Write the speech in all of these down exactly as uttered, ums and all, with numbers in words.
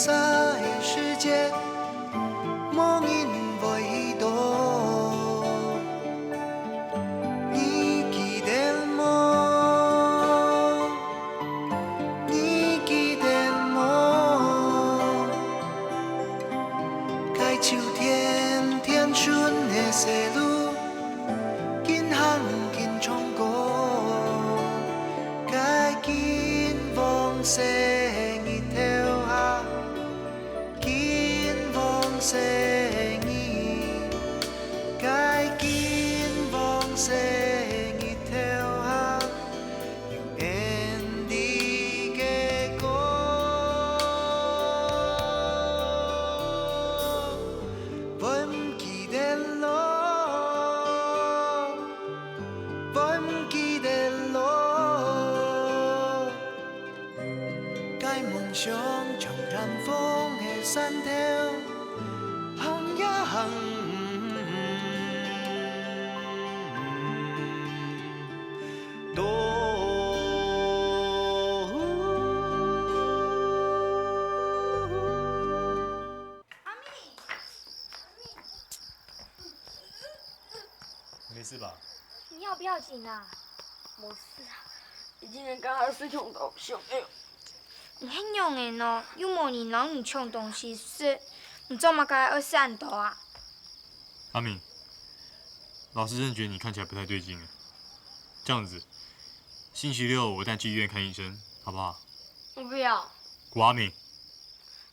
个世界，無人會去懂。你記得無？你記得無？該秋天，天真个細路，緊行緊唱歌，該金黃色日頭下。 金黃色日，該金黃色日頭下，有𫣆俚个歌，會毋記得路，會毋記得路。 該夢想像嶄風个山頭，行呀行，到。阿咪，沒事吧？你要不要緊啊？無事啊， 你今日敢還係窮到想要。你係仰仔呢？又無人摎你搶東西食，你做麼个愛食恁多啊？阿明，老師真的覺得你看起來不太對勁欸。這樣子，星期六我帶你去醫院看醫生，好不好？我不要。古阿明，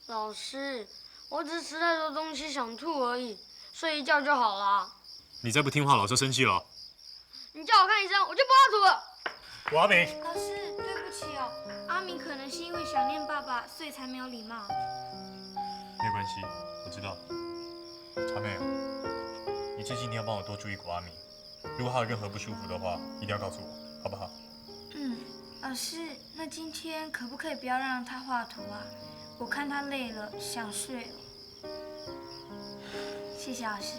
老師，我只是吃太多東西想吐而已，睡一覺就好了。你再不聽話，老師要生氣了。 你叫我看醫生，我就不畫圖了。古阿明，老師，對不起哦，阿明可能是因為想念爸爸，所以才沒有禮貌。沒關係，我知道。茶妹啊，你最近一定要幫我多注意古阿明，如果他有任何不舒服的話，一定要告訴我，好不好？嗯，老師，那今天可不可以不要讓他畫圖啊？我看他累了，想睡了。 謝謝老師。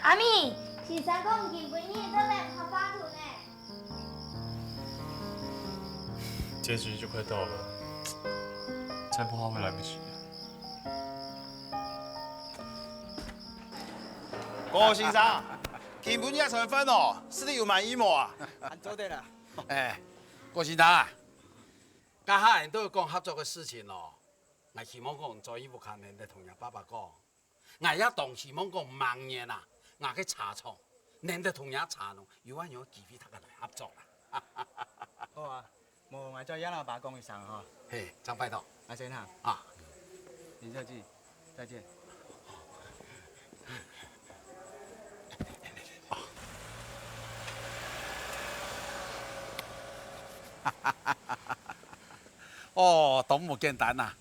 阿明，先生講今晡日做得畫圖呢。截止日就快到了，再不畫會來不及了。郭先生，今晡日个餐飯哦，食得有滿意無啊？還做得啦。哎，郭先生啊，這下人都有講合作个事情咯。 𠊎希望講做一屋下，你得同若爸爸講，𠊎也當希望講明年啊，𠊎个茶廠，你得同若茶農有恁樣个機會，大家來合作啦。好啊，無𠊎再摎阿爸講一聲吼。嘿，正拜託。𠊎先行。啊。林小姐，再見。 哦，當無簡單啊！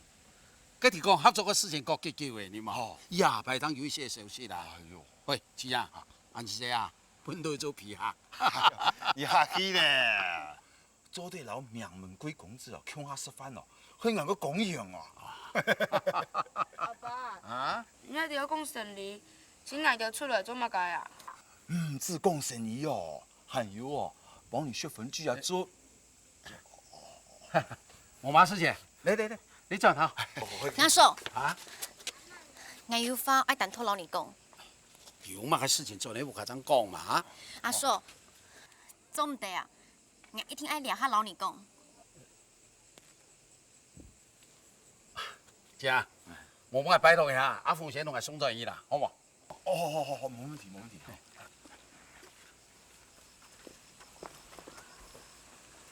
該提講合作个事情搞幾久欸，你嘛吼，這擺正有一些消息啦。哎喲，喂，姊啊，恁細啊，分你做皮客。你客氣咧，做得摎名門貴公子哦，共下食飯哦，還恁个光榮哦。阿爸，啊？你這兜講生理，請𠊎兜出來做麼个啊？毋止講生理哦，還有哦，幫你說分居啊做。 無麼事情，來來來，你轉頭。阿叔，啊？𠊎有話愛單獨摎你講。有麼个事情做你屋下正講嘛，啊？阿叔，做毋得啊，𠊎一定愛這下摎你講。姐，無麼个拜託一下，阿鳳先同𠊎送轉去啦，好無？ 哦，好好好，無問題無問題。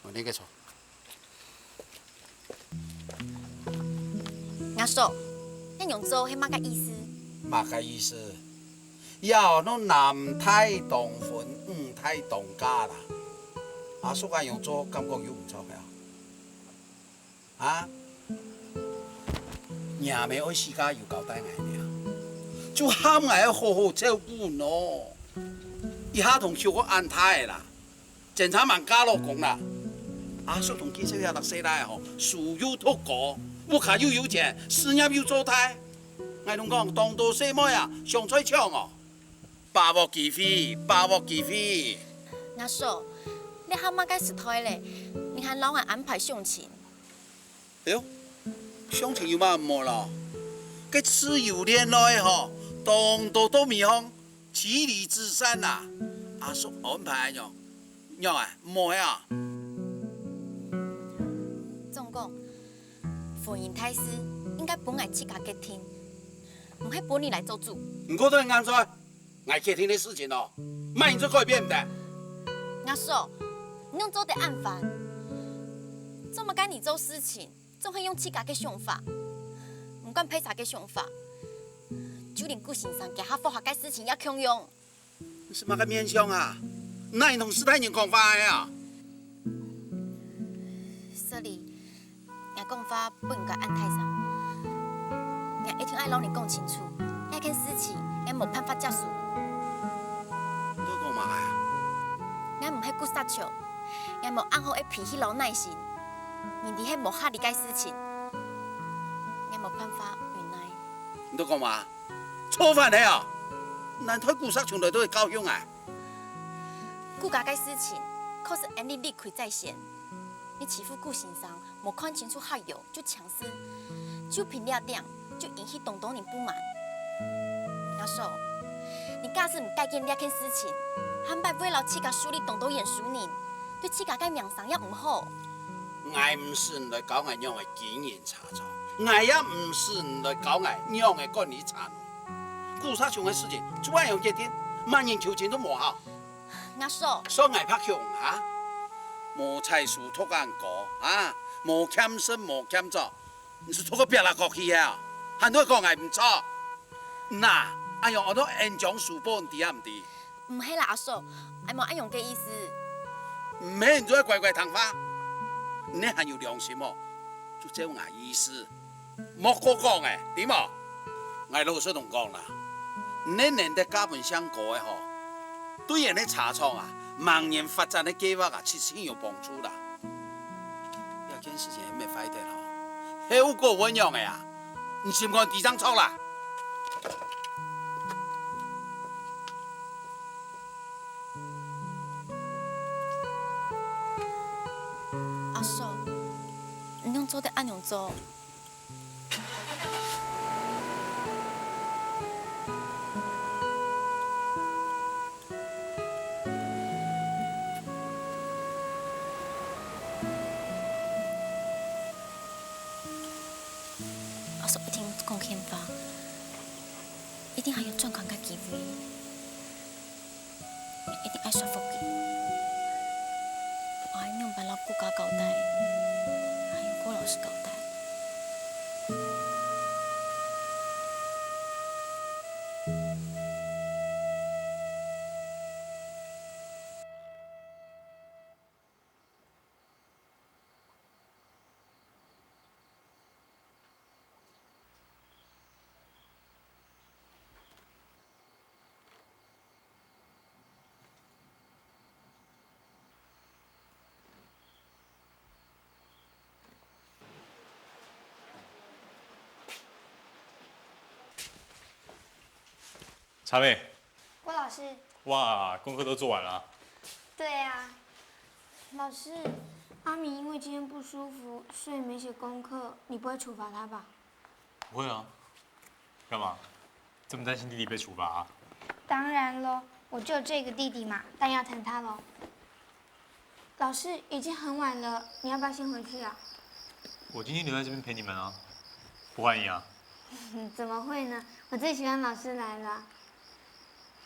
哦，你个坐。阿叔，恁樣做係麼个意思？麼个意思？要喏，男大當婚，女大當嫁啦。阿叔恁樣做，感覺有毋著無？ 啊？若姆愛自家有交代𠊎呢，就喊𠊎愛好好照顧喏。這下當畜到恁大啦，正差吂嫁老公啦。阿叔同佢這下个細倈吼，書又讀高，屋下又有錢，事業又做大。𠊎同講，當多細妹啊，想再搶哦。把握機會，把握機會。阿叔，這下麼个時代咧，你還摎𠊎安排相親？ 哎喲，相親有麼个毋好咯？該自由戀愛吼，當多都迷茫，妻離子散啊！阿叔安排恁樣，仰啊，毋好係啊？總講，婚姻大事應該分𠊎自家決定，毋係分你來做主。毋過都係恁樣，𠊎決定个事情哦，麼人做改變毋得。阿叔，你仰做得恁煩？做麼个你做事情？ 總係用自家个想法，毋管別儕个想法。就連顧先生佢下發下个事情也共樣。你係麼个面相啊？哪能同世大人講話个啊？Sorry，𠊎講話分你个恁大聲。𠊎一定愛摎你講清楚，這件事情𠊎無辦法接受。你在講麼个啊？𠊎毋係顧石松，𠊎無恁好个脾氣摎耐心。 明知係無合理个事情，𠊎無辦法忍耐。你在講麼个？造反係啊？難道顧石松來都係教訓𠊎？顧家个事情，確實恁樣理虧在先。你欺負顧先生，無看清楚合約就強勢，就憑這點就引起當多人不滿。阿叔，你假使毋改變這件事情，下擺會摎自家樹立當多冤仇印，對自家个名聲也毋好。 𠊎毋使你來教𠊎仰仔經營茶莊，𠊎也毋使你來教𠊎仰仔管理茶農。顧石松个事情就恁樣決定，麼人求情都無效。阿叔，算𠊎白凶啊！無才數讀恁高啊，無欠身無欠做，你係讀到壁罅角去啊？還在講𠊎毋著？那，恁樣安到恩將書報，你知也毋知？ 毋係啦，阿叔，𠊎無恁樣个意思。毋係你就愛乖乖聽話。你還有良心無？就照𠊎意思，莫過講欸，知無？𠊎老實同你講啦，你能得嫁分姓高个吼，對𠊎个茶莊啊，明年發展个計畫啊，實在有幫助啦。這件事情還吂壞忒吼，後果會仰仔啊？你心肝知正著啦。 阿叔，你仰做得恁樣做？阿叔一定講騙話，一定還有轉工个機會。 一定愛說服佢。𠊎愛仰般摎顧家交代，還有顧老師交代？茶妹。郭老師。哇，功課都做完了？對啊。老師，阿明因為今天不舒服，所以沒寫功課，你不會處罰他吧？不會啊。幹嘛？這麼擔心弟弟被處罰啊？當然咯，我就這個弟弟嘛，當然要疼他咯。 老師，已經很晚了，你要不要先回去啊？我今天留在這邊陪你們啊，不換你啊？怎麼會呢？我最喜歡老師來了。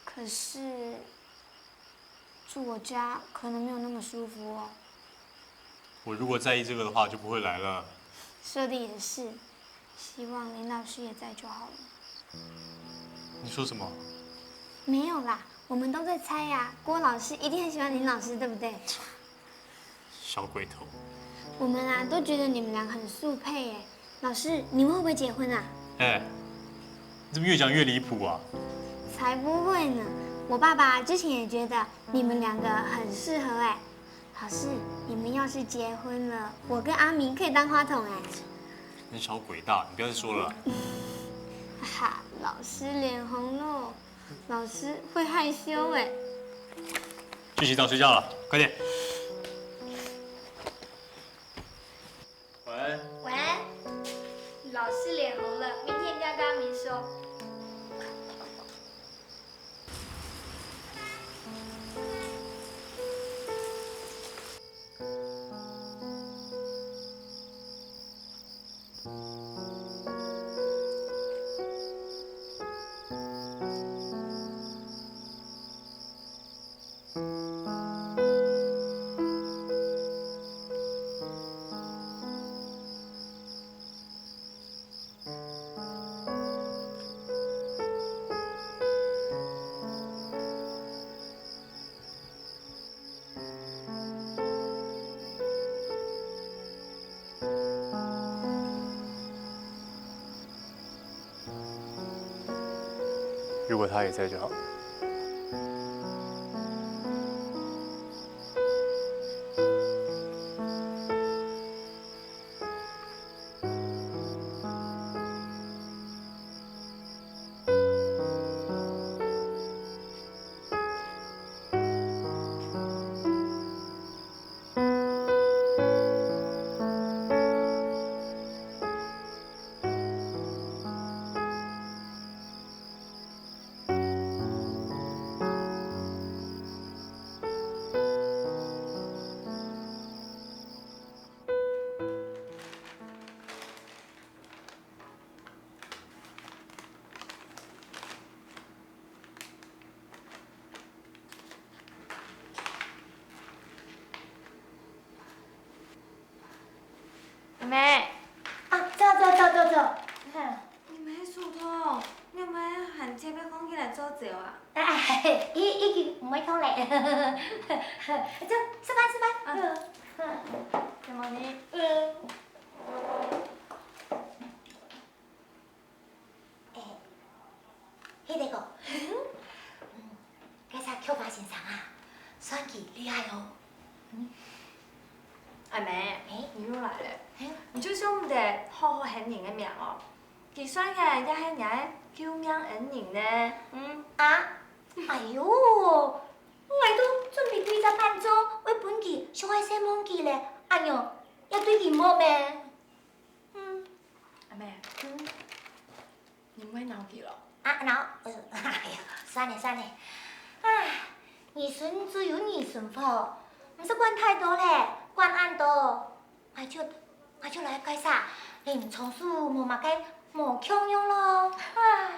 可是，住我家可能沒有那麼舒服哦。我如果在意這個的話，就不會來了。說的也是，希望林老師也在就好了。你說什麼？沒有啦，我們都在猜呀，郭老師一定很喜歡林老師，對不對？ 小鬼頭。我們啊，都覺得你們倆很速配耶。老師，你們會不會結婚啊？哎，你怎麼越講越離譜啊？才不會呢！我爸爸之前也覺得你們兩個很適合哎。老師，你們要是結婚了，我跟阿明可以當花童哎。你小鬼大，你不要再說了啦。哈，老師臉紅了。 老師會害羞哎。去洗澡睡覺了，快點。喂。喂。笑。如果他也在就好。 阿姆，啊，走走走走走。你毋係手痛，你毋係還特別䟘起來做走啊？哎，已已經毋會痛咧。走，食飯食飯。啊。嗯嗯。承蒙你。嗯。 欸，彼个哥，嗯，該隻菊花先生啊，算佢厲害哦。阿姆，你又來了，你就想毋得好好喊人个名哦。佢算个也係若个救命恩人呢。嗯。啊，哎喲，𠊎都準備對隻半晝愛分佢，想愛承蒙佢咧，恁樣也對佢無咩？ 嗯。阿姆，你毋會惱佢咯？啊，惱，呃，哎呀，算咧算咧。唉，兒孫自有兒孫福，毋使管太多咧，管恁多，𠊎就𠊎就來該儕，臨床書無麼个無共樣咯。唉，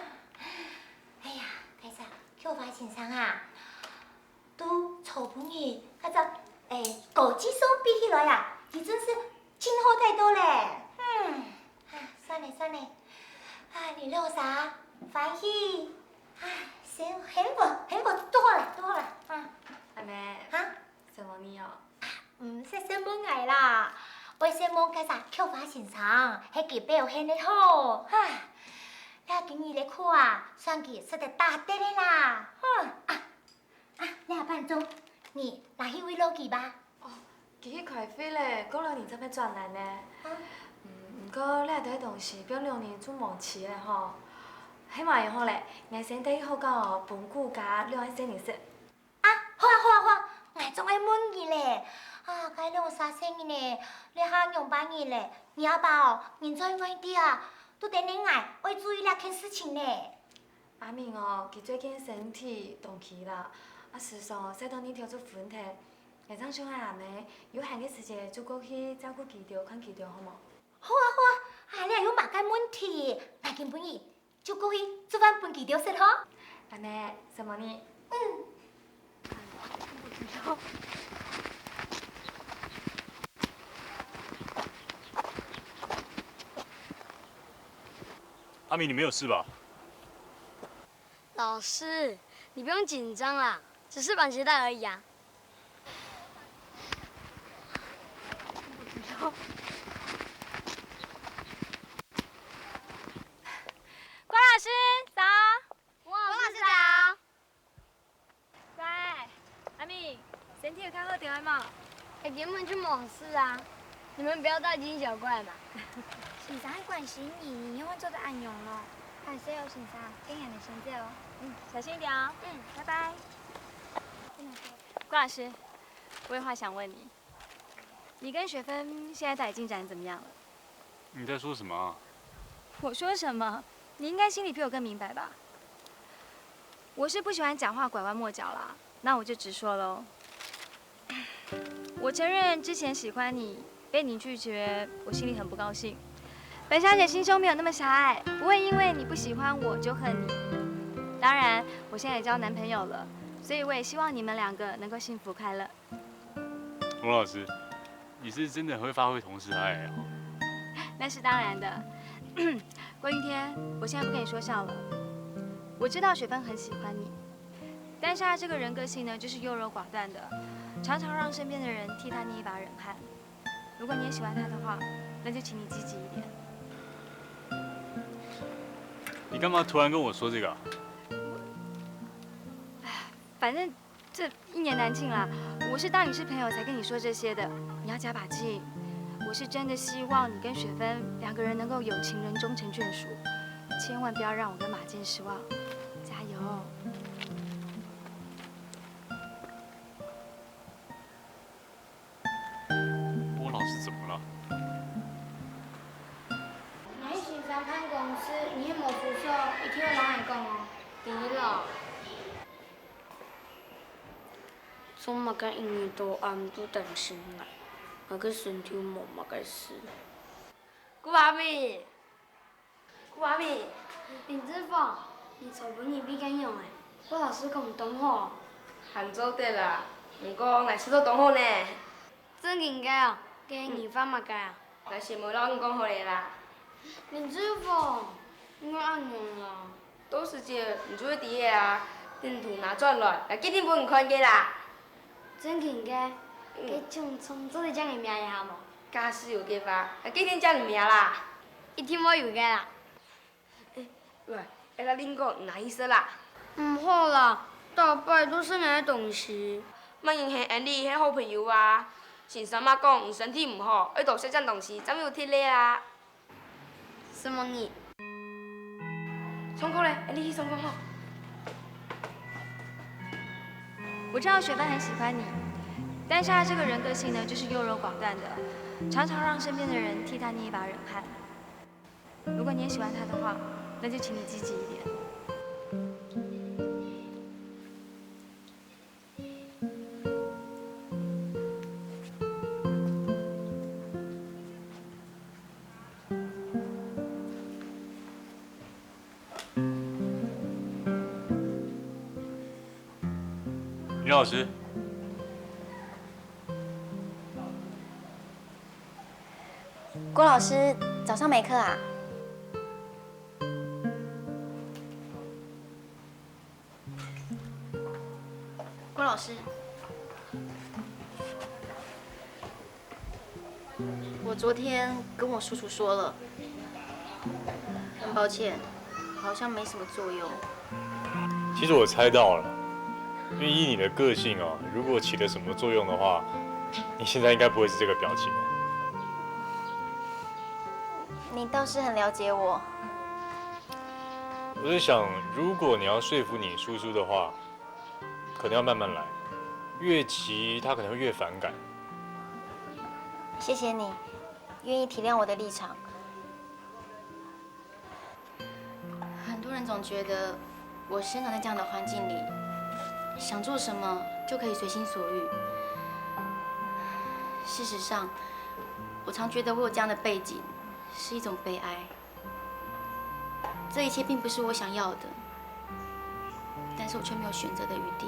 哎呀，該儕，菊花先生啊， 都坐分你，該隻，欸，高級數比起來啊，佢真係盡好態度咧。嗯，啊，算咧算咧，啊，你兩儕歡喜，啊，先幸福幸福就好啦，就好啦，啊。阿姆，哈？承蒙你哦。毋使承蒙𠊎啦，愛承蒙該隻菊花先生，係佢表現得好，哈。這今日个苦啊，算佢食得打得个啦，哈。啊， 啊，這半晝，你拿去慰勞佢吧。哦，佢去開會咧，過兩日正會轉來呢。啊。嗯，毋過這兜東西放兩日就無趣咧吼。係嘛樣好咧，𠊎先帶去學校哦，分顧家兩个細人食。啊，好啊好啊好啊，𠊎正愛問你咧。啊，該兩儕細人呢，這下仰般呢咧？你阿爸哦，人在外地啊，都等等𠊎愛注意這件事情呢。 阿明哦，佢最近身體當虛啦，啊，時常哦，曬到日頭就昏忒。𠊎正想啊，阿姆，有閒个時節就過去照顧佢兜，看佢兜，好無？好啊，好啊，啊，這有麼个問題？𠊎今晡日就過去煮飯分佢兜食吼。恁呢，承蒙你。嗯。 阿明，你沒有事吧？老師，你不用緊張啦，只是綁鞋帶而已啊。郭老師，早。郭老師早。 乖，阿明，身體有較好點無？𠊎根本就無事啊，你們不要大驚小怪嘛。先生還關心你，你仰會做到恁樣咯？歹勢哦，先生，該𠊎等先走哦。嗯，小心一點哦。嗯，拜拜。郭老師，我有話想問你。 你跟學芬現在到底進展怎麼樣了？你在說什麼啊？我說什麼？你应该心里比我更明白吧？我是不喜欢讲话拐弯抹角啦，那我就直说喽。我承认之前喜欢你，被你拒绝，我心里很不高兴。本小姐心胸没有那么狭隘，不会因为你不喜欢我就恨你。当然，我现在也交男朋友了，所以我也希望你们两个能够幸福快乐。 洪老师，你是真的很会发挥同事爱哦。那是当然的。关于天，我现在不跟你说笑了。我知道雪芬很喜欢你，但是她这个人个性呢，就是优柔寡断的，常常让身边的人替她捏一把冷汗。如果你也喜欢她的话，那就请你积极一点。你干嘛突然跟我说这个啊？反正这一言难尽啦。我是当你是朋友才跟你说这些的，你要加把劲。我是真的希望你跟雪芬两个人能够有情人终成眷属，千万不要让我跟马健失望。加油！郭老师怎么了？你去先生办公室，你係無出錯，一定愛摎𠊎講哦。知了。 做麼个一日到暗都擔心𠊎，𠊎个身體無麼个事。顧阿美，顧阿美，林志峰，你昨晡日胃个樣仔，郭老師講當好。還做得啦，毋過𠊎食到當好呢。正經个哦，該你發麼个啊？𠊎先無摎你講好咧啦。林志峰，你愛恁樣啊？ 到時節你就會知个啊，等圖拿轉來，𠊎決定分你看个啦。正經个，該張創作得借𠊎摸一下無？假使有个話，𠊎決定借你摸啦。一定會有个啦。喂，愛摎你講，你拿去食啦。毋好啦，逐擺都食𠊎个東西。麼人喊𠊎俚係好朋友啊？先生嘛講你身體毋好，愛多食點東西，正有體力啊。 承蒙你。上課咧，𠊎俚去上課吼。我知道雪芬很喜欢你，但是她这个人个性呢，就是优柔寡断的，常常让身边的人替她捏一把冷汗。如果你也喜欢她的话，那就请你积极一点。 林老师，郭老师，早上没课啊？郭老师，我昨天跟我叔叔说了，很抱歉，好像没什么作用。其实我猜到了，因为以你的个性哦，如果起了什么作用的话，你现在应该不会是这个表情。你倒是很了解我。我在想，如果你要说服你叔叔的话，可能要慢慢来，越急他可能会越反感。谢谢你，愿意体谅我的立场。很多人总觉得我生长在这样的环境里，想做什么就可以随心所欲。事实上，我常觉得我有这样的背景是一种悲哀。 这一切并不是我想要的，但是我却没有选择的余地。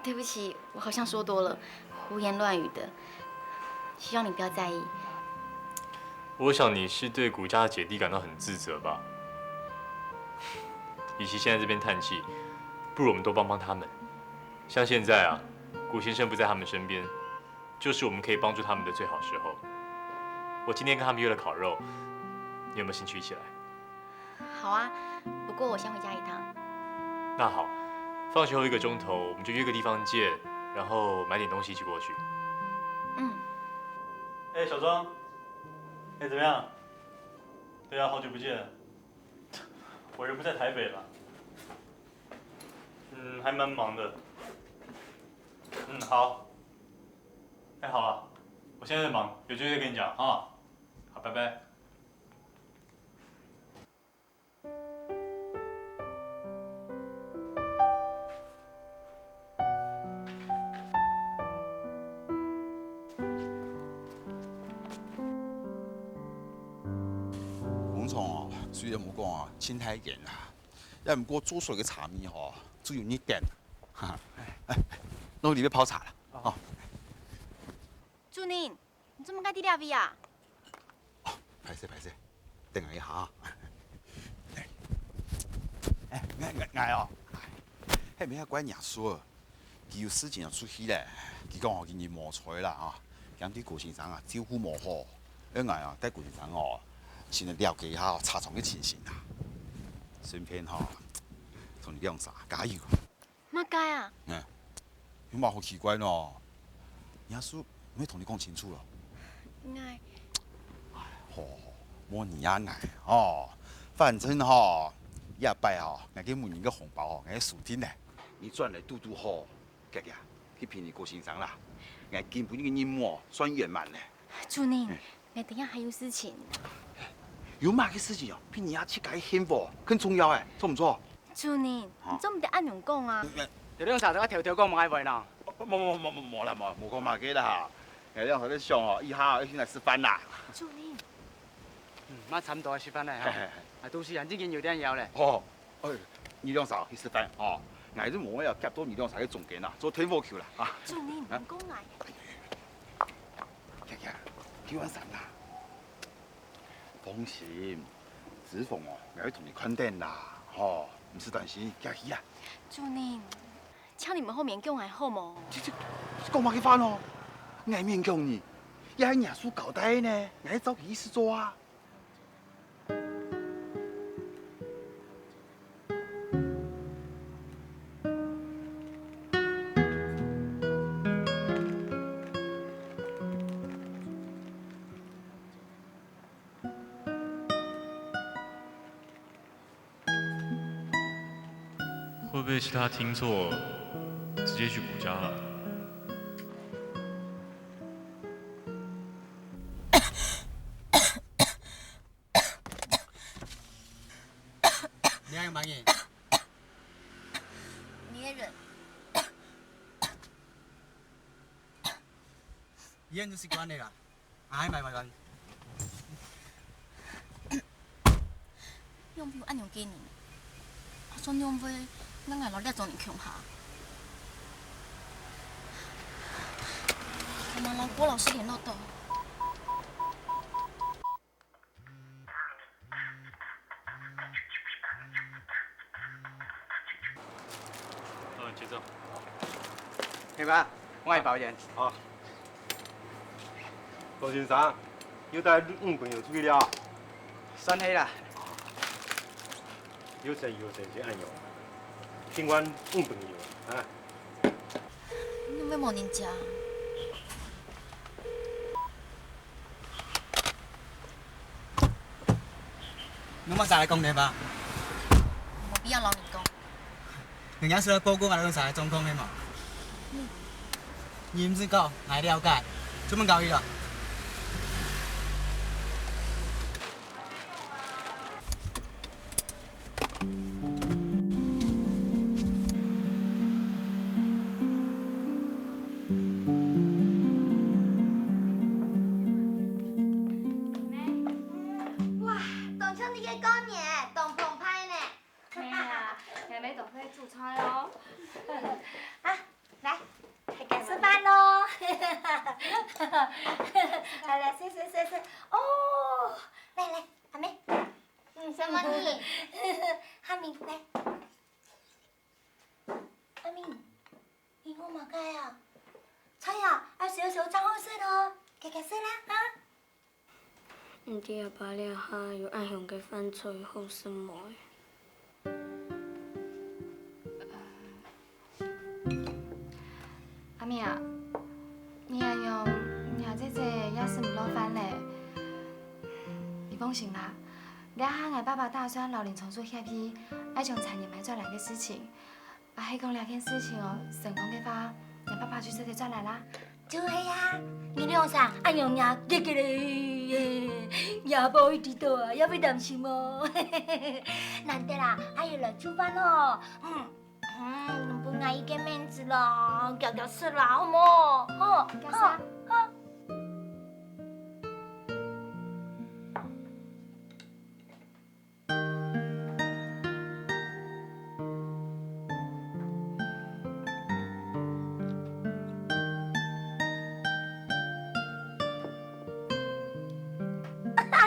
对不起，我好像说多了，胡言乱语的，希望你不要在意。我想你是对古家的姐弟感到很自责吧？与其现在这边叹气，不如我们多帮帮他们。像现在啊，古先生不在他们身边， 就是我们可以帮助他们的最好时候。我今天跟他们约了烤肉，你有没有兴趣一起来？好啊，不过我先回家一趟。那好，放学后一个钟头，我们就约个地方见，然后买点东西一起过去。嗯。哎，小庄，哎，怎么样？对啊，好久不见。我人不在台北了。嗯，还蛮忙的。嗯，好。 哎，好了，我现在在忙，有机会再跟你讲哈。好，拜拜。工厂哦，雖然無講啊，盡大間啊，也毋過做水个差異吼，只有一點。哈哈，哎，哎，摎你去泡茶啦，哦。主任，你做麼个在這位啊？哦，歹勢歹勢，等𠊎一下啊。哎，𠊎𠊎𠊎哦，係毋係該關若叔，佢有事情要出去咧。佢講哦，今日無在啦啊，驚對郭先生啊照顧無好。愛𠊎啊，帶郭先生哦，先來了解一下哦茶廠个情形啊。順便吼，同你兩儕加油。 麼个啊？嗯，有麼好奇怪呢？若叔毋會同你講清楚咯？𠊎……好好好，莫你啊𠊎哦，反正吼，這擺吼，𠊎个每人个紅包吼，𠊎收定咧。你轉來堵堵好，遽遽去陪你郭先生啦。𠊎今晡日个任務哦，算圓滿咧。主任，𠊎等下還有事情。有麼个事情哦？比你啊自家个幸福更重要誒，著毋著？主任，你做毋得恁樣講啊！你兩儕在該偷偷講麼个話呢？無無無無無啦，無無講麼个啦。𠊎兩儕在想哦，一下愛去哪食飯啦。主任，嗯，嘛差毋多愛食飯了哈。啊，肚屎啊，已經有點枵咧。哦，哎，你兩儕去食飯哦，𠊎就無愛要夾到你兩儕个中間啦，做電火球啦啊！主任，毋講𠊎。 遽遽，去換衫啦。放心，志峰哦，𠊎會同你看等啦，吼，毋使擔心，遽去啊。主任，請你毋好勉強𠊎好無？這這講麼个話哦？𠊎勉強你，這係若叔交代个呢，𠊎係照佢意思做啊。 會不會是他聽錯，直接去補家了？ 你還有滿眼？捏人。醫院就習慣了啦。哎，慢慢慢。仰會有恁樣个人？啊，做仰會，𠊎𠊎摎這種人共下。𠊎嘛摎郭老師聯絡到。 嗯，請坐。係吧，我來包煙。好。郭先生，又帶女朋友出去了？算係啦。有錢有勢就恁樣，聽話女朋友啊。 你會無人接啊？你麼儕來講電話？無必要摎你講。人家係來報告𠊎兩儕个狀況个嘛。你毋使講，𠊎了解，出門交易了。 哇，當像你个過年，當澎湃呢！係啊，𠊎乜當會煮菜哦。啊，來，大家食飯咯！來來，食食食食。哦，來來，阿妹。 嗯，什麼你？阿明，來。阿明，你餓麼个啊？菜啊，愛燒燒正好食哦，遽遽食啦，哈！毋知阿爸這下有恁香个飯菜好食無？ 阿明啊，你恁樣，若姐姐也食毋落飯咧。你放心啦，這下𠊎爸爸打算摎林聰叔協議，愛將茶園賣轉來个事情。啊，係講這件事情哦，成功个話，你爸爸就做得轉來啦。就係啊，你兩儕恁樣也結結咧，也無一直到啊，也會擔心哦。難得啦，還有來煮飯哦。嗯，嗯，分𠊎一個面子啦，遽遽食啦，好無？好，遽食。好，好。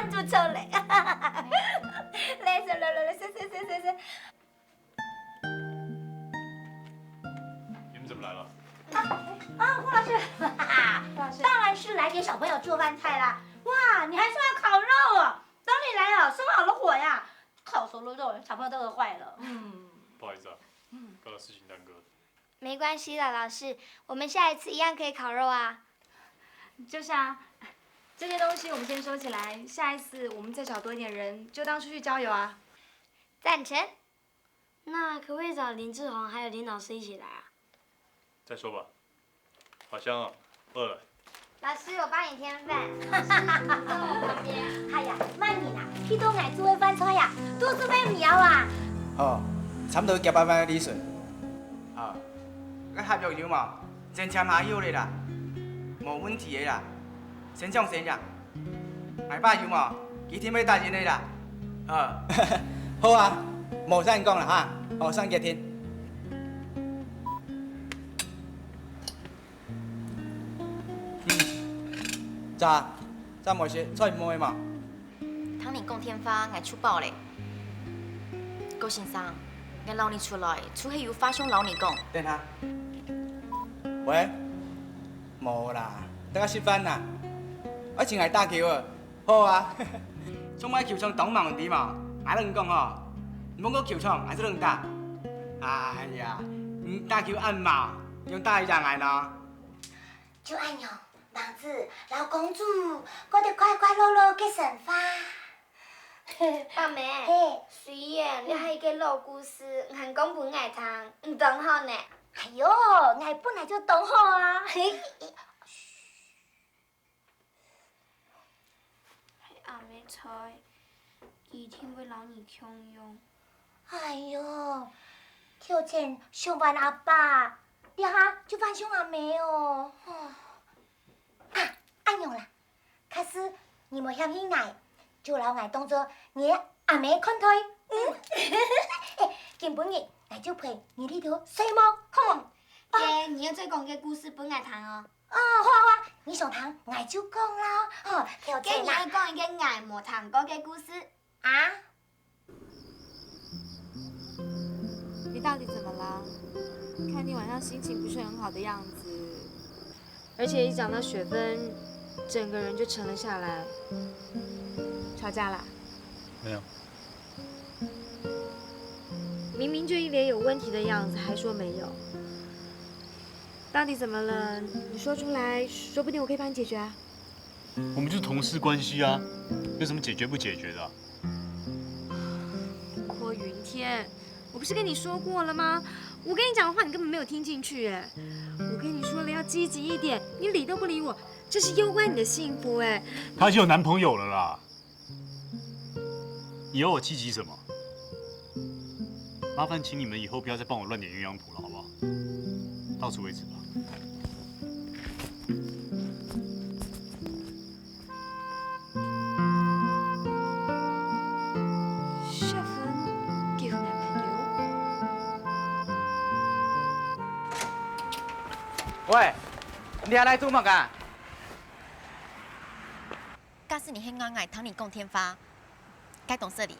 做錯了。來，來，來，來，來，來，來，來。你們怎麼來了？啊，啊，胡老師，胡老師。當然是來給小朋友做飯菜啦。哇，你還說要烤肉哦？等你來哦，生好了火呀，烤熟了肉，小朋友都餓壞了。嗯。不好意思啊，剛剛事情耽搁。 没关系啦，老师，我们下一次一样可以烤肉啊。就是啊，这些东西我们先收起来，下一次我们再找多一点人，就当出去郊游啊。赞成。那可不可以找林志宏还有林老师一起来啊？再说吧。好香哦，饿了。 老师，我帮你添饭。老师，你坐我旁边。哎呀，慢點啊，去到𠊎煮个飯菜啊，肚屎會枵啊。好，差不多幾百萬个利潤。啊，該合約有無？先簽下有咧啦，無問題个啦，先上先呀。𠊎爸有無？佢一定會答應个啦。好。好啊，無啥人講啦哈，好，算佢定。 嗯。咋？咋無食？菜毋好个嘛？聽你講電話，𠊎就飽咧。高先生，𠊎摎你出來，就係有話想摎你講。等下。喂？無啦，大家食飯啦。愛請𠊎打球啊。 好啊。上擺球場當猛知無？𠊎摎你講吼，毋過球場還係摎你打。哎呀，你打球恁猛，仰打會贏𠊎呢？就恁樣，王子摎公主過得快快樂樂个生活。伯姆，嘿。雖然這係一個老故事，你還講分𠊎聽，你當好呢。哎喲，𠊎本來就當好啊。 係阿姆在，佢一定會摎你共樣。哎喲，頭前想還阿爸，這下就還想阿姆哦。啊，恁樣啦，假使你無嫌棄𠊎，就摎𠊎當做你个阿姆看待。嗯，欸，今晡日𠊎就陪你這兜睡目，好無？該你愛再講個故事分𠊎聽哦。 哦，好啊，好啊，你想聽，𠊎就講囉。吼，頭前啊。該你愛講一個𠊎無聽過个故事。啊？你到底怎麼了？看你晚上心情不是很好的樣子，而且一講到雪芬，整個人就沉了下來。吵架啦？沒有。明明就一臉有問題的樣子，還說沒有。 到底怎麼了？你說出來，說不定我可以幫你解決啊。我們就是同事關係啊，有什麼解決不解決的啊？郭雲天，我不是跟你說過了嗎？我跟你講的話，你根本沒有聽進去欸。我跟你說了要積極一點，你理都不理我，這是攸關你的幸福欸。她已經有男朋友了啦。 你要我積極什麼？麻煩請你們以後不要再幫我亂點鴛鴦譜了，好不好？到此為止吧。雪芬交男朋友？喂，你還來做麼个？ 假使你係愛𠊎聽你講電話，該當失禮。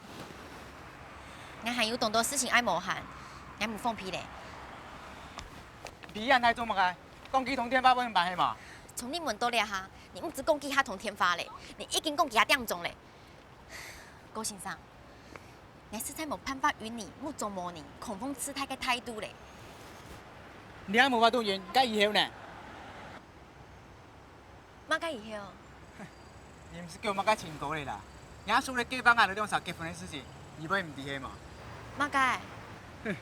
𠊎還有當多事情愛無閒，𠊎毋方便咧。你恁大做麼个？講佢通電話分人辦係無？從你問到這下，你毋止講幾下通電話咧，你已經講幾下點鐘咧。高先生，𠊎實在無辦法與你目中無人、狂妄自大个態度咧。你也無法度忍，該以後呢？ 麼个以後？你毋係叫麼个情歌咧啦？若叔咧計劃𠊎兩儕結婚个事情，你會毋知係無？麼个？哼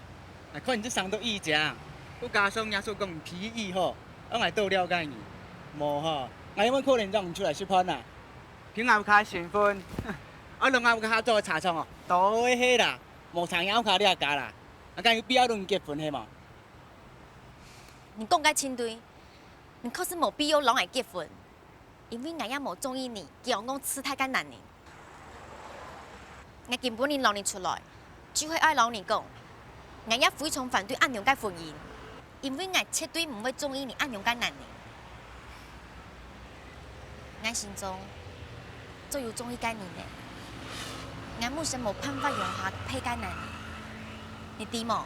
，𠊎看你這生到異樣，又加上若叔講脾氣好，𠊎都了解你。無吼，𠊎仰會可能約你出來食飯啊？憑𠊎屋下身份，啊，摎𠊎屋下做茶廠哦，都會係啦，無差𠊎屋下這家啦，啊，敢有必要摎你結婚係無？你講个真對，你確實無必要摎𠊎結婚，因為𠊎也無中意你，驕傲自大个男人。 𠊎今晡日摎你出來，就係愛摎你講，𠊎也非常反對恁樣个婚姻，因為𠊎絕對毋會中意你恁樣个男人。𠊎心中早有中意个人了，𠊎目前無辦法容下別个男人，你知無？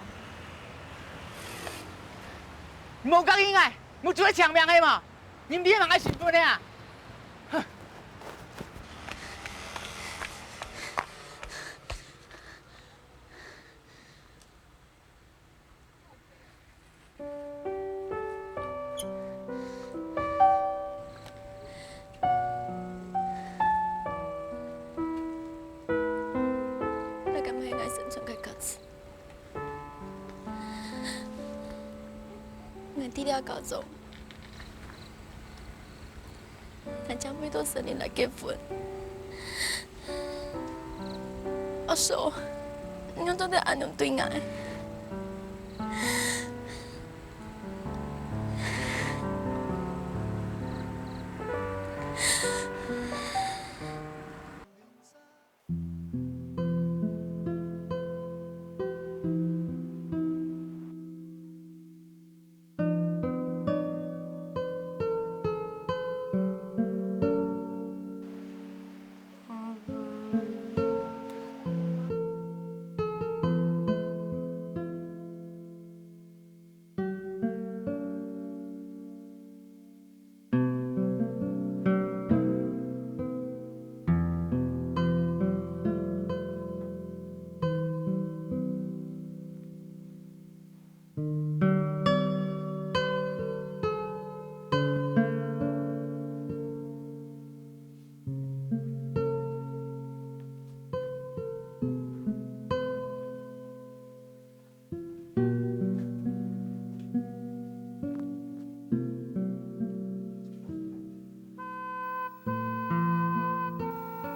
無佮意𠊎，無就係請命係無？你毋係問𠊎身份个啊？哼！ 這敢係𠊎生存个價值？𠊎在這家中，單淨為著生理來結婚。阿叔，你仰做得恁樣對𠊎？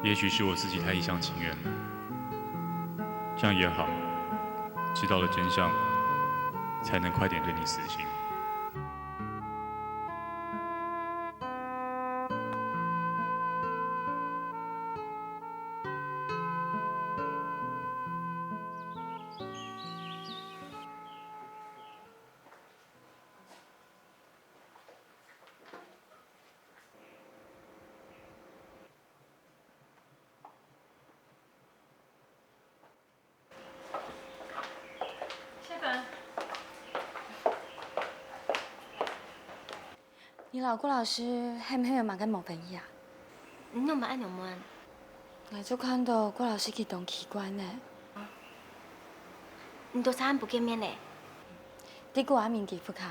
也许是我自己太一厢情愿了，这样也好，知道了真相，才能快点对你死心。你摎郭老師係毋係有麼个無歡喜啊？你仰會恁樣問？𠊎就看著郭老師佢當奇怪呢。你兜成恁毋見面呢？在古阿明佢屋下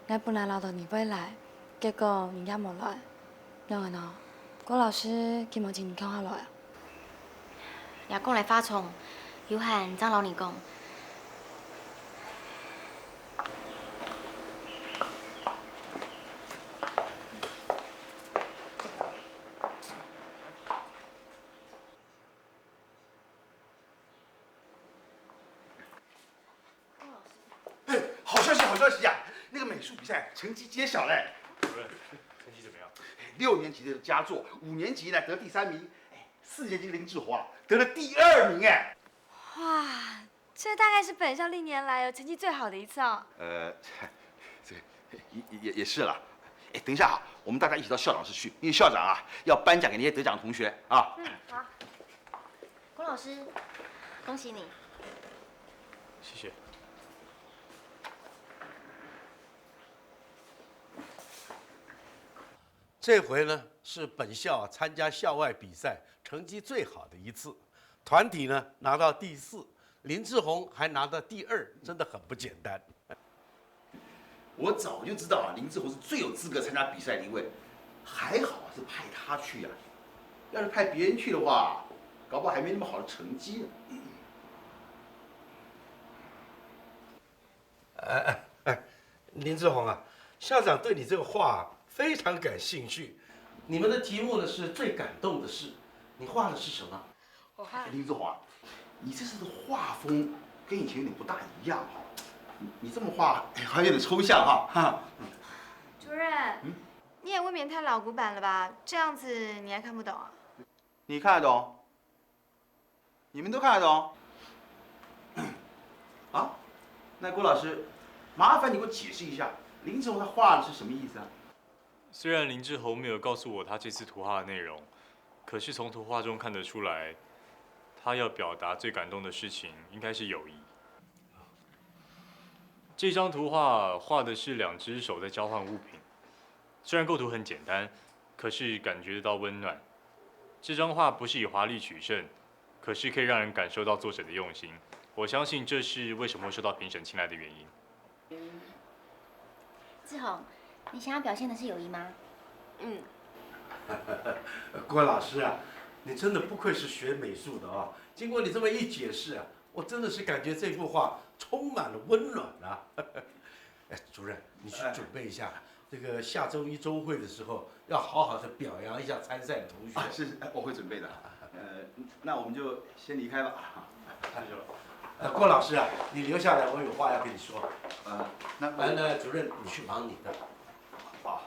，𠊎本來恅著你會來，結果你也無來。仰仔呢？郭老師佢無請你共下來啊？ 也講來話長，有閒正摎你講。哎，好消息，好消息呀！那個美術比賽成績揭曉嘞！主任，成績怎麼樣？六年級的佳作，五年級呢得第三名，哎，四年級林志宏啊得了第二名哎。哇，這大概是本校歷年來有成績最好的一次哦。呃，這也也也是啦。哎，等一下啊，我們大家一起到校長室去，因為校長啊要頒獎給那些得獎同學啊。嗯，好。郭老師，恭喜你。謝謝。 這回呢，是本校參加校外比賽成績最好的一次，團體呢拿到第四，林志宏還拿到第二，真的很不簡單。我早就知道啊，林志宏是最有資格參加比賽的一位，還好啊是派他去啊，要是派別人去的話，搞不好還沒那麼好的成績呢。哎哎哎，林志宏啊，校長對你這個話非常感兴趣。你们的题目呢是最感动的事，你画的是什么？我画林志华，你这次的画风跟以前有点不大一样哈。你你这么画好像有点抽象哈。哈，主任，你也未免太老古板了吧？这样子你还看不懂啊？你看得懂？你们都看得懂？啊，那郭老师，麻烦你给我解释一下，林志宏他画的是什么意思啊？虽然林志宏没有告诉我他这次图画的内容，可是从图画中看得出来，他要表达最感动的事情应该是友谊。这张图画画的是两只手在交换物品，虽然构图很简单，可是感觉得到温暖。这张画不是以华丽取胜，可是可以让人感受到作者的用心。我相信这是为什么会受到评审青睐的原因。志宏，你想要表现的是友谊吗？嗯，郭老师啊，你真的不愧是学美术的啊！经过你这么一解释啊，我真的是感觉这幅画充满了温暖啊。哎，主任，你去准备一下，这个下周一周会的时候，要好好的表扬一下参赛的同学。啊，是，是，哎我会准备的。呃，那我们就先离开吧。呃，郭老师啊，你留下来，我有话要跟你说。呃，那来，那主任，你去忙你的。好。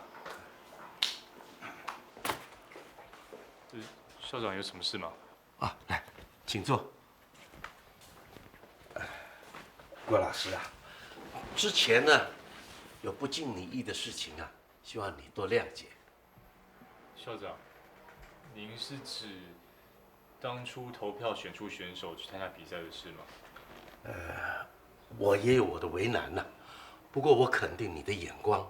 校长有什么事吗？啊，来，请坐。郭老师啊，之前呢有不尽你意的事情啊，希望你多谅解。校长，您是指当初投票选出选手去参加比赛的事吗？我也有我的为难呐、不过我肯定你的眼光。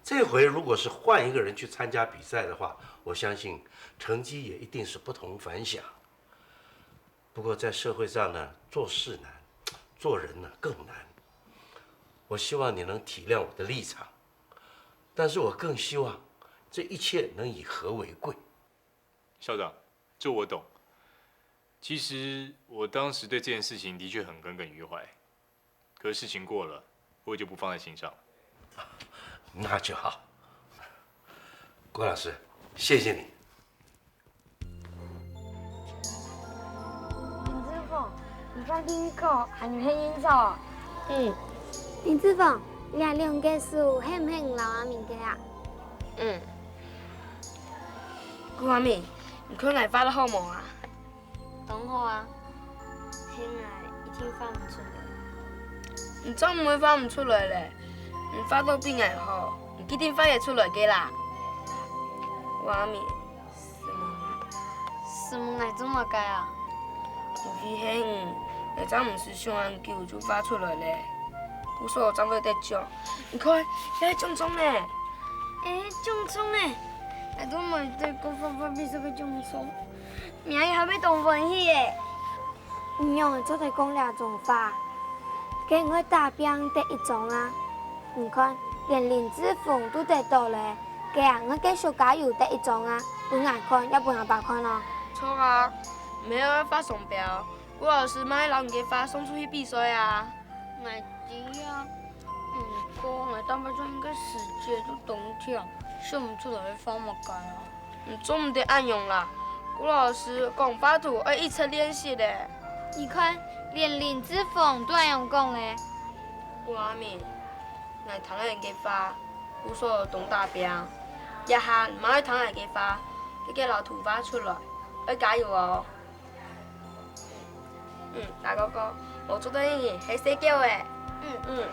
这回如果是换一个人去参加比赛的话，我相信成绩也一定是不同凡响。不过在社会上呢，做事难，做人呢更难。我希望你能体谅我的立场，但是我更希望这一切能以和为贵。校长，这我懂。其实我当时对这件事情的确很耿耿于怀，可是事情过了，我也就不放在心上了。那就好。郭老师，谢谢你。林志宏，你发给你哥，还有黑音照。嗯，林志宏，你两个手係毋係你老阿明个啊？嗯。顾阿明，你看𠊎畫得好無啊？當好啊，係𠊎一定畫毋出來。你正毋會畫毋出來咧，你畫到比𠊎好，你一定畫得出來个啦。顧阿明，承蒙你。承蒙𠊎做麼个啊？有機會你，𠊎正毋使想恁久就畫出來咧。故所正會得獎。你看，這係獎狀呢。誒，獎狀誒！𠊎都無對過畫畫比賽个獎狀，明仔日還會當歡喜誒！ 你仰會做得講這種話？該你愛打拚得一張啊！你看，連林志宏都得到了，該啊，你愛繼續加油得一張啊！分𠊎看，也分阿爸看哦！著啊，明仔愛畫商標，顧老師乜愛摎你个畫送出去比賽啊！𠊎知啊，毋過𠊎打拚做一個時節就當忝，想毋出來愛畫麼个啊！ 你做毋得恁樣啦！顧老師講畫圖愛一直練習个。你看，連林志宏都恁樣講咧。顧阿明，𠊎聽了你个話，故所當打拚。這下毋愛聽𠊎个話，遽遽摎圖畫出來，愛加油哦！嗯，大哥哥，無做得一日係細狗仔。嗯嗯。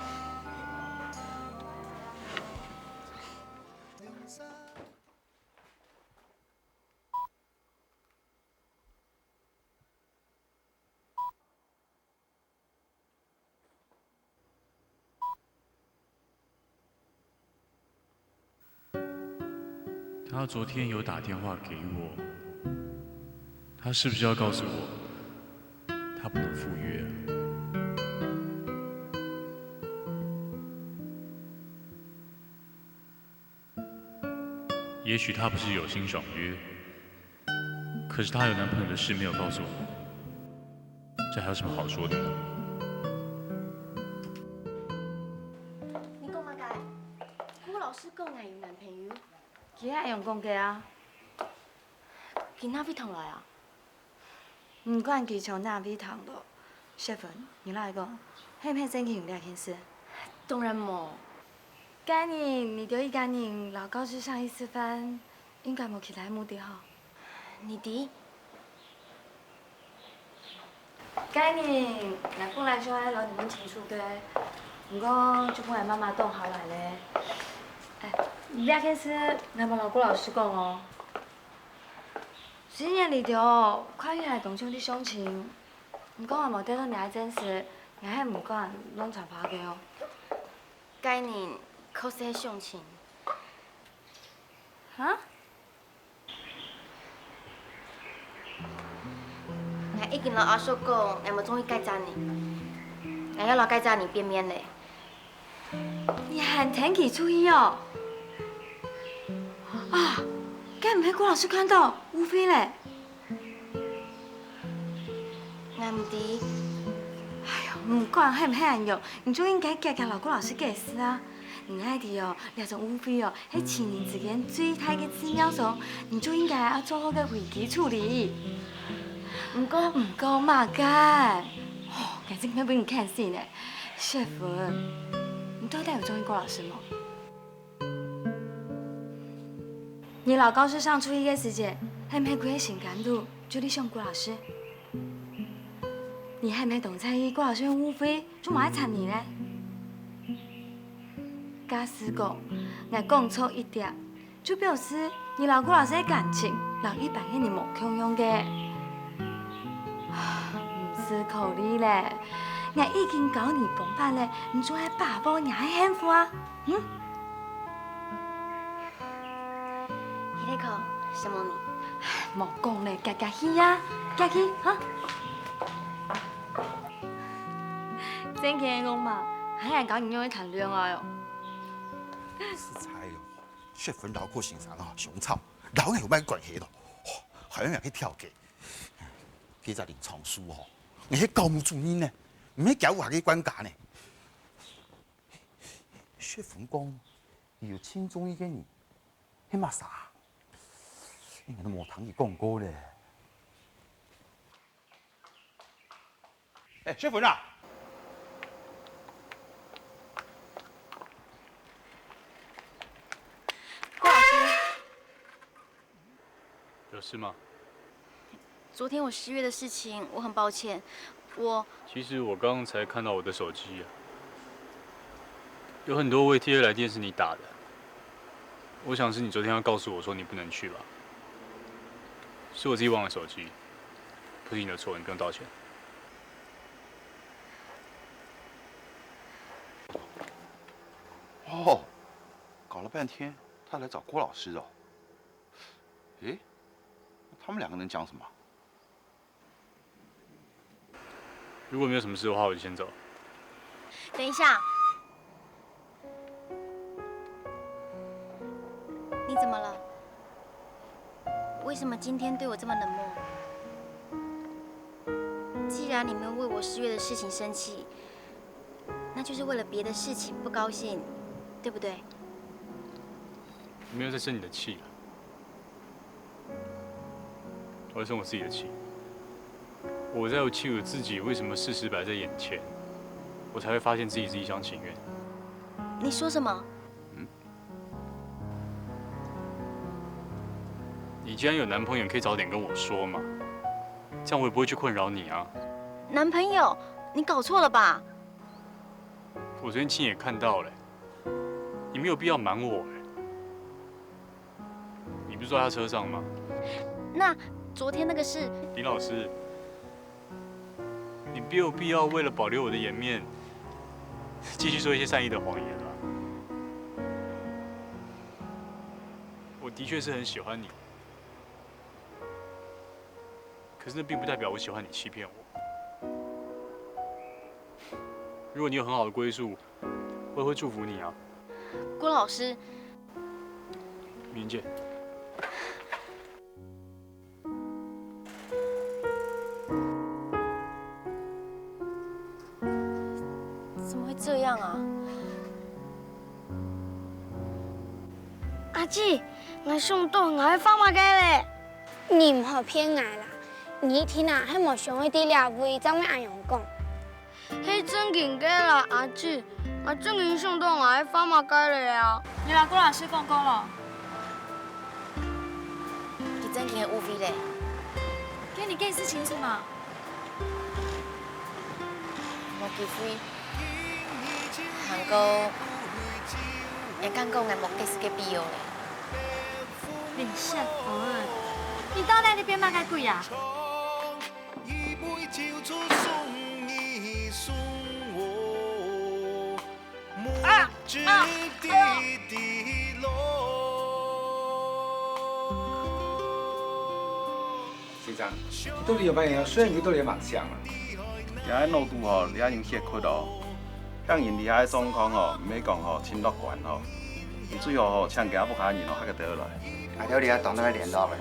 他昨天有打电话给我，他是不是要告诉我，他不能赴约？也许他不是有心爽约，可是他有男朋友的事没有告诉我，这还有什么好说的呢？你讲么个？顾老师講𠊎有男朋友？佢係恁樣講个啊。佢哪位聽來啊？毋管佢從哪位聽到，雪芬，你來講，係毋係正經有這件事？當然無。該日你兜一家人摎教授上去食飯，應該無其他目的吼？你知？ 該日，𠊎本來就愛摎你問清楚个，毋過就分𠊎媽媽擋下來咧。哎，這件事𠊎無摎顧老師講哦。雖然你兜看起來當像在相親，毋過𠊎無得到你个證實，𠊎係毋敢亂傳話个哦。該日確實係相親。哈？ 𠊎已經摎阿叔講，𠊎無中意該隻人，𠊎愛摎該隻人變面咧。你還跈佢出去哦？啊，該毋係顧老師看到，誤會咧。𠊎毋知。哎喲，毋管係毋係恁樣，你就應該遽遽摎顧老師解釋啊。你愛知哦，這種誤會哦， 係情人之間最大个致命傷，你就應該愛做好个危機處理。毋過，毋過麼个？吼，𠊎真快分你看死呢！雪芬，你到底有中意顧老師無？你摎教授上出去个時節，係毋係歸个心肝肚就在想顧老師？你係毋係當在意顧老師个誤會，就無愛睬你咧？ 假使講，𠊎講錯一點，就表示你摎顧老師个感情摎一般个人無共樣个。毋使考慮咧，𠊎已經教你方法咧，你就愛把握若个幸福啊！嗯？秀子，承蒙你。莫講咧，遽遽去啊，遽去哈！正經个講嘛，還愛教你仰般談戀愛哦。 實在哦，雪芬摎柯先生哦相吵，摎𠊎有麼个關係咯？吼，還愛𠊎去挑撥。佢這林長樹吼，𠊎係教務主任呢，毋係教育學个專家呢。雪芬講，佢有盡中意个人，係麼儕？𠊎都無聽佢講過咧。 哎，雪芬啊！顧老師，有事嗎？昨天我失约的事情，我很抱歉。我……其实我刚刚才看到我的手机啊，有很多未接来电是你打的。我想是你昨天要告诉我说你不能去吧？是我自己忘了手机。 不是你的错，你不用道歉。哦，搞了半天，他来找郭老师哦。诶，他们两个人讲什么？如果没有什么事的话，我就先走。等一下， 你怎么了？为什么今天对我这么冷漠？既然你没有为我失约的事情生气，那就是为了别的事情不高兴，对不对？我没有在生你的气了。 我在生我自己的气。我在气我自己，为什么事实摆在眼前，我才会发现自己是一厢情愿。你说什么？嗯？你既然有男朋友，你可以早点跟我说嘛，这样我也不会去困扰你啊。男朋友？你搞错了吧？我昨天亲眼看到了，你没有必要瞒我欸。 你不是坐在他车上吗？那昨天那个事……林老师，你没有必要为了保留我的颜面，继续说一些善意的谎言了。我的确是很喜欢你，可是那并不代表我喜欢你欺骗我。如果你有很好的归宿，我也会祝福你啊。郭老师， 明天见。怎么会这样啊？阿姊，𠊎想到𠊎个花麼个咧。你毋好騙𠊎啦！你一定啊，係無想愛知這位正會恁樣講。係正經个啦，阿姊，𠊎正經想到𠊎个花麼个咧啊！你摎顧老師講過咯？佢正經个誤會咧。該你解釋清楚嘛！ 無機會，還過，𠊎感覺𠊎無解釋个必要咧。林雪芬，你到底在變麼个鬼啊？啊！啊！哎喲！ 先生，你到底有麼个，雖然你到底有麼个想啊？這个腦肚吼，這下有血窟哦。像人這下个狀況吼，毋係講吼，盡樂觀吼。你最好吼，請佢屋下人吼，較个倒來。𠊎兜這下當當个聯絡咧。